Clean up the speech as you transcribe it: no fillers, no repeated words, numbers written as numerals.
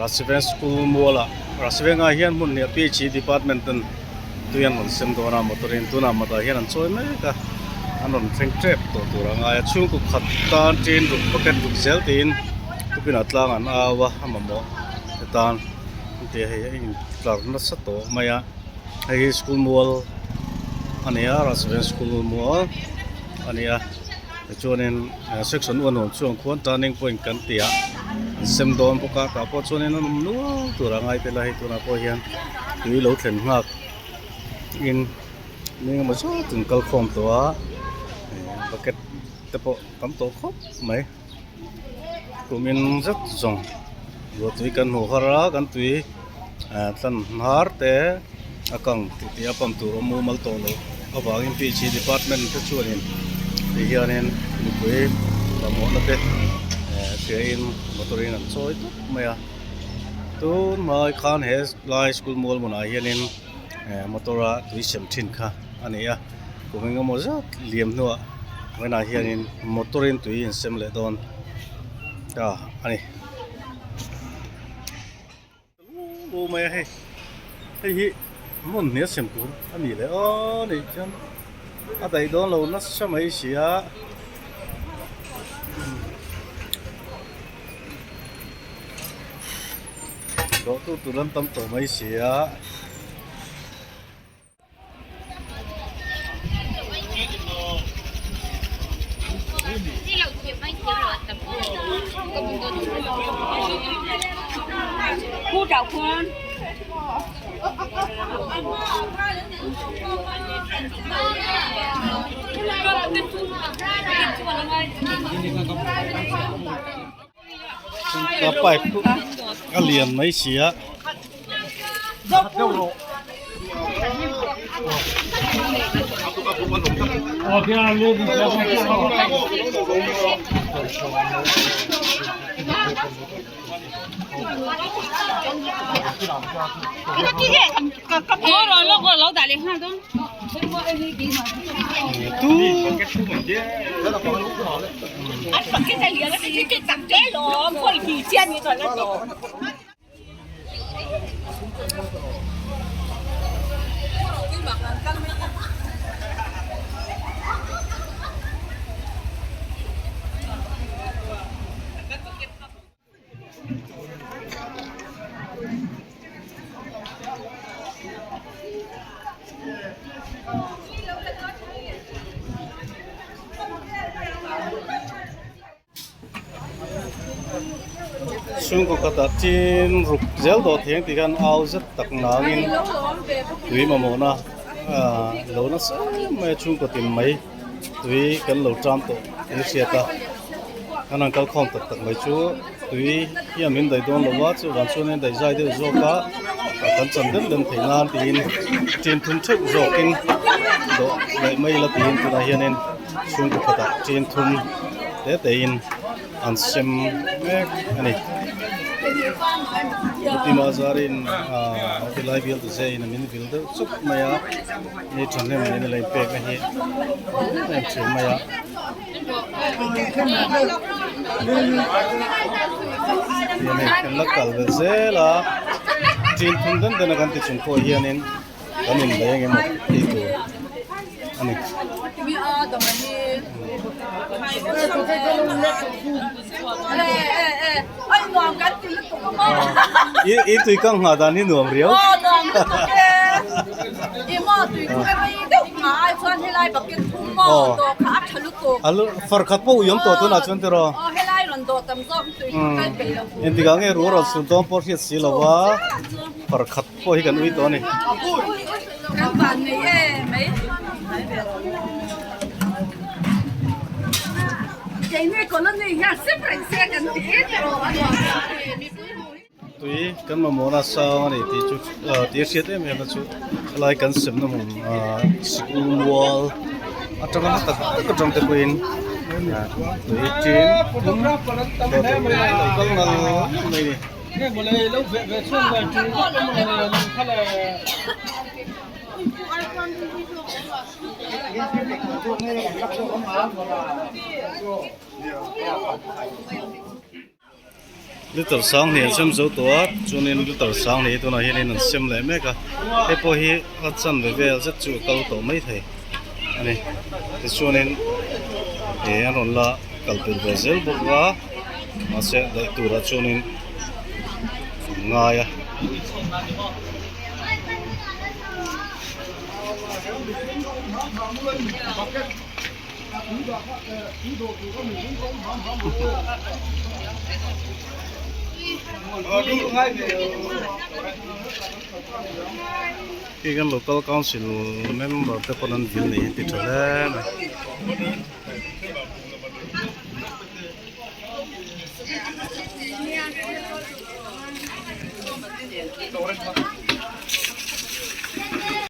Rahsiveng school mualah Rahsivengah hian hmun hnih a PHE department ten tui an rawn sem dawn a motor in tunah motor hian an chawi mek a an rawn thleng tep tawh tur a ngai a chhungkaw khat tan tin ruk bucket ruk zel tiin tupinah tlang an au a a mamawh te tan an ti a hei a intlar nasa tawh mai a hei hi school mual a ni a Rahsiveng school mual a ni a tichuanin section u a nuam chuang khuan turning point kan tih ah an sem dawn bawk a tah pawh chuanin an awm nual tur a ngai tel a hei tunah pawh hian tui lo thlen nghak in mi engemaw zat an kal khawm tawh a bucket te pawh tam tawh khawp mai kumin zet zawng ruahtui kan hmuh har a kan tui tlan hnar te a kang tih tih a pump tur awm mumal tawh loh avangin PHE department te chuanin ti hianin mipui mamawhna te hriain motor in an chawi tawp mai a tun hmai khan he lai school mual hmunah hianin motor a tui sem thin kha a ni a kum engemaw zat liam hnuah vawiinah hianin motor in tui in sem leh dawn ta a ni. Lu mai a hei hei hi hmun hnial sem tur a ni leh aw nih chuan a daih dawn lo nasa mai si a dawh tu tur an tam tawh mai si a. Ka pipe chu a lian mai si a. Chhungkaw khatah tin ruk zel dawh thei ang tih khan au zet tak nangin tui mamawhna ah lo nasa em mai a chhungkaw tin mai tui kan lo ṭam tawh an hriat a an han kal khawm tak tak mai chu tui hian min daih dawn lo a chuvang chuan in daih zai deuh zawk a kan chan deuh deuh theih nan tiin ṭin thum ṭheuh zawkin dawh leh mai ila tiin tunah hianin chhungkaw khatah ṭin thum te tein an sem mek a ni. Tima zarin ah tilai bial te zaiin a min vil deuh chuk mai a ni thahnem in a lo inpek na hi em em thin mai a. Tihian hei kan la kal ve zel a tin thum den den a kan ti chung pawh hianin kan inlei ang emaw tih tur a ni. I tui kang nghah dan hi nuam riau. Far khat pawh ui awm tawh tunah chuan tiraw. Engtikah nge ruah rawn sun dawn pawh hriat si lo va far khat pawh hi kan ui tawh a ni. Tui kan mamawhna sang a ni tih chu tih a hriat em em na chu helai kan semna hmun ah sikul mual atanga hla tak tak atang te pawhin tui tin thum dawh tur a lo kal nal nal mai a ni. Liter sanghnih an sem zo tawh a chuanin liter sanghnih hi tunah hianin an sem leh mek a hei pawh hi a chanve vel zet chu a kal tawh maithei a ni tichuanin ih an rawn la kal pel ve zel bawk a mahse daih turah chuanin an ngai a. Khi kan local council member te pawn an vil nei hi ti tha hle mai.